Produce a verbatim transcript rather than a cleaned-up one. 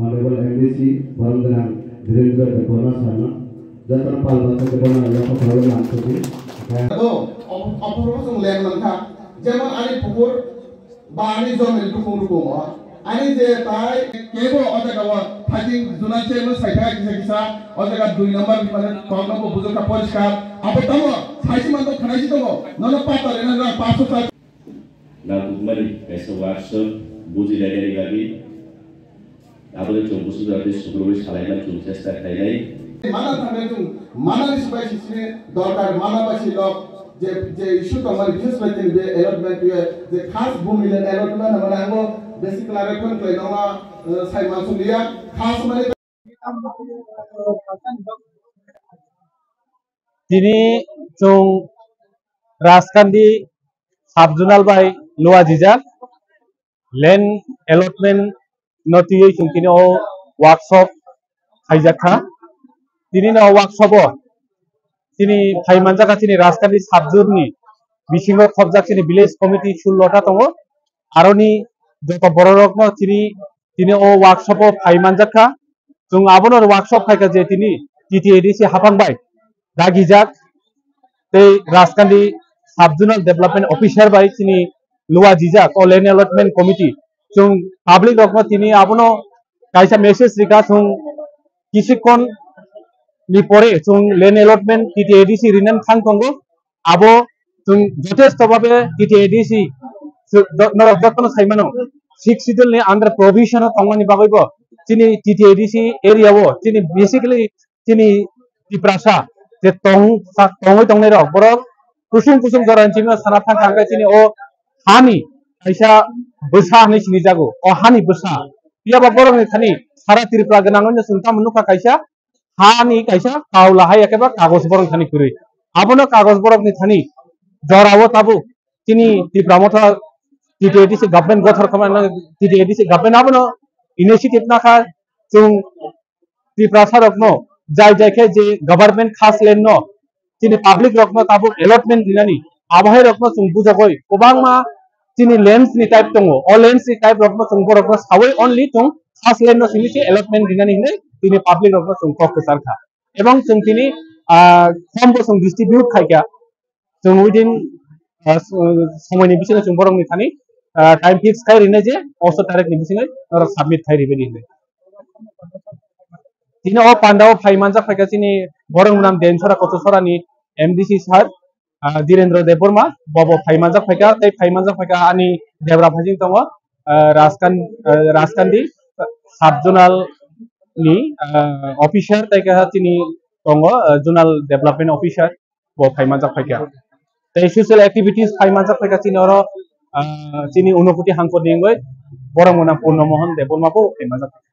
Honorable M D C borom gwnang Dhirendra Debbarma sarno, jotono pal bachai Debbarma yaphar pharo nang thodi. To, op-, opor bo chwng len mankha. Jemon ani pukur ba ani jomin dukung dukung o. Ani je tai kebo o jaga o fighting juna chairman sai thaka kisa kisa o jaga dui number mane tong no bo bujukha poriskar. Abo tamo saisi manto khanaisi tongo. Nono pata rena jora paso sa. Nangkukmani kaisa workshop bujilainani bagwi aboni chwng busugra tei sukrubwi salaina chwng chesta khlainai. Mana thangwi chwng manani swbai sisini dorkar, mana bai si lok je, je issue tongmani bises bai tini be allotment ye je khas bumi land allotment hwnmani ang bo basic clarification khlai nangma, eh, sai mansukliya khas mani. Tini chwng Rajkandi sub-zonal bai lua jijak land allotment no twiwi chwng tini o workshop khaijak kha. Tini no workshop o chini phai manjak kha chini Rajkandi sub-zone ni bisingo khopjak chini village committee sullo ta tongo. Aroni joto bororokno chini, tini o workshop o phai manjak kha. Chwng abono workshop khai kha je tini T T A D C haphang bai dagijak tei Rajkandi sub-zonal development officer bai chini lua jijak o land allotment committee. Chwng public rokno tini abono kaisa message rikha, chwng kishikhon ni pore chwng land allotment T T A D C rinan thang tongo. Abo chwng jothesto bhabe T T A D C chwng do-, norok jotono sai mano, Sixth Schedule ni under provision o tongmani bagwi bo chini T T A D C area o chini basically chini Tiprasa je tong, tongwi tongnai rok borok kusung kusung jora ni chini sana thang thang khe chini o hani kaisa bwsa hinwi sinijago, o hani bwsa. Phiya ba borok ni thani sara Tripura gwnang wngno chwng tamo nukha kaisa hani kaisa kaula hai eke ba kagoj borok ni thani kwrwi. Abono kagoj borok ni thani jorao tabuk chini Tipra Motha T T A D C government gothor khaima T T A D C government abono initiative nakha chwng Tiprasa rokno jai jai khe je government khas land no chini public rokno tabuk allotment rinani, abohai rokno chwng bujagoi kwbangma chini lands ni type tongo, o lands ni type rokno chwng borokno sawi only chwng khas land no simi se allotment rinani hinwi tini public rokno chwng kok kwchar kha. Ebong chwng tini, ah, form bo chwng distribute khai kha, chwng within, ah, s-, somoi ni bisingo chwng borok ni thani, ah, time fix khai rina je oso tarik ni bisingo norok submit khai ribani hinwi. Tini o panda o phai manjak phaikha chini borok nam Densora Kochasora ni M D C sir, ah, Dhirendra Debbarma, bobo phai manjak phaikha, tei phai manjak phaikha ani debra phajing tongo, ah, Rajkan-, ah, Rajkandi sub-zonal ni, ah, officer, tei kaha chini tongo, ah, zonal development officer, bo phai manjak phaikha. Tei social activities phai manjak phaikha chini oro, ah, chini Unakoti hangkor ni wngwi borok mwnam Purno Mohan Debbarma bo phai manjak phaikha.